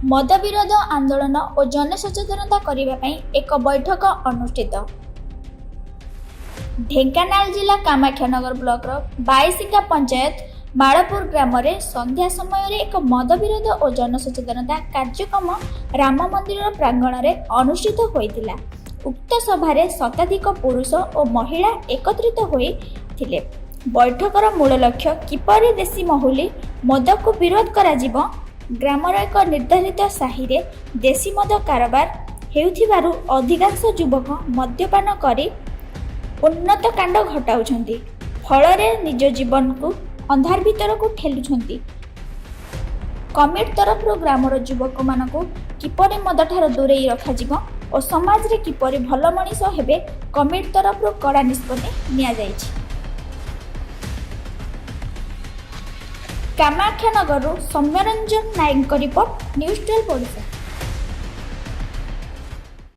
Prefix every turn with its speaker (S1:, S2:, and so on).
S1: ମଦ ବିରୋଧ ଆନ୍ଦୋଳନ ଓ ଜନସଚେତନତା କରିବା ପାଇଁ ଏକ ବୈଠକ ଅନୁଷ୍ଠିତ। ଢେଙ୍କାନାଳ ଜିଲ୍ଲା କାମାକ୍ଷାନଗର ବ୍ଲକର ବାଇସିଙ୍ଗା ପଞ୍ଚାୟତ ମାଳପୁର ଗ୍ରାମରେ ସନ୍ଧ୍ୟା ସମୟରେ ଏକ ମଦ ବିରୋଧ ଓ ଜନସଚେତନତା କାର୍ଯ୍ୟକ୍ରମ ରାମ ମନ୍ଦିରର ପ୍ରାଙ୍ଗଣରେ ଅନୁଷ୍ଠିତ ହୋଇଥିଲା। ଉକ୍ତ ସଭାରେ ଶତାଧିକ ପୁରୁଷ ଓ ମହିଳା ଏକତ୍ରିତ ହୋଇଥିଲେ। ବୈଠକର ମୂଳ ଲକ୍ଷ୍ୟ କିପରି ଦେଶୀ ମହୁଲି ମଦକୁ ବିରୋଧ କରାଯିବ। ଗ୍ରାମର ଏକ ନିର୍ଦ୍ଧାରିତ ସାହିରେ ଦେଶୀ ମଦ କାରବାର ହେଉଥିବାରୁ ଅଧିକାଂଶ ଯୁବକ ମଦ୍ୟପାନ କରି ଉନ୍ମତ୍ତ କାଣ୍ଡ ଘଟାଉଛନ୍ତି, ଫଳରେ ନିଜ ଜୀବନକୁ ଅନ୍ଧାର ଭିତରକୁ ଠେଲୁଛନ୍ତି। କମିଟି ତରଫରୁ ଗ୍ରାମର ଯୁବକମାନଙ୍କୁ କିପରି ମଦଠାରୁ ଦୂରେଇ ରଖାଯିବ ଓ ସମାଜରେ କିପରି ଭଲ ମଣିଷ ହେବେ, କମିଟି ତରଫରୁ କଡ଼ା ନିଷ୍ପତ୍ତି ନିଆଯାଇଛି। କାମାକ୍ଷାନଗରରୁ ସୌମ୍ୟରଞ୍ଜନ ନାୟକଙ୍କ ରିପୋର୍ଟ, ନ୍ୟୁଜ୍ 12 ଓଡ଼ିଶା।